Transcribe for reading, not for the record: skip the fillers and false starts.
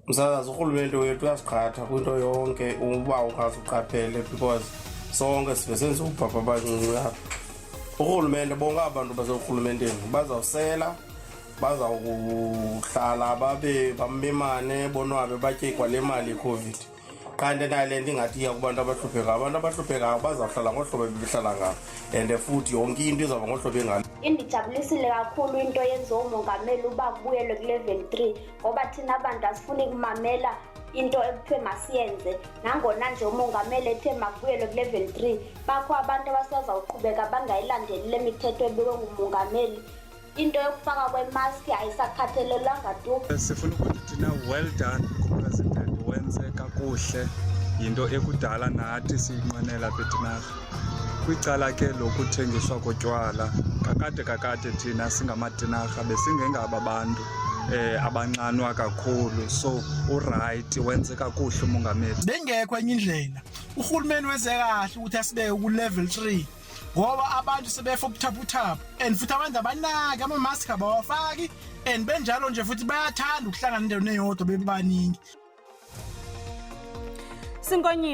Msasazi, urhulumente wethu uyasiqhatha kwinto yonke uba ungaze uqaphele, because sonke sive senze ubhabha abancinci apha. Urhulumente, bonke aba bantu baserhulumenteni bazawusela, bazawuhlala babe bamemane, bonwabe, batye kwale mali yeCOVID. Kanti nale nto ingathi iya kubantu abahluphekayo, abantu abahluphekayo bazawuhlala ngohlobo ebebehlala ngalo, and futhi yonke into izawuba ngohlobo engalo. Indijabulisile kakhulu into yenziwa umongameli uba kubuyelwe ku-level 3, ngoba thina bantu asifuni kumamela into ekuthiwe masiyenze. Nangona nje umongameli ethe makubuyelwe ku-level 3, bakho abantu abasazawuqhubeka bangayilandeli le mithetho ebekwe ngumongameli. Into yokufaka kwemaski ayisakhathalelwanga tu. Sifuna ukuthi thina well done kupresident, wenze kakuhle, yinto ekudala nathi siyinqwenela apha eTinarha. Kwicala ke lokuthengiswa kotywala, kakade kakade thina singamaTinarha besingengaba bantu abanxanwa kakhulu, so uright, wenze kakuhle umongameli. Bengekho enye indlela. Uhulumeni wenze kahle ukuthi asibeke ku level 3, ngoba abantu sebefa ubuthaphuthaphu, and futhi abantu abanaki, ama-mask abawafaki, and benjalo nje futhi bayathanda ukuhlangana endaweni eyodwa bebaningi. Sinkonyi.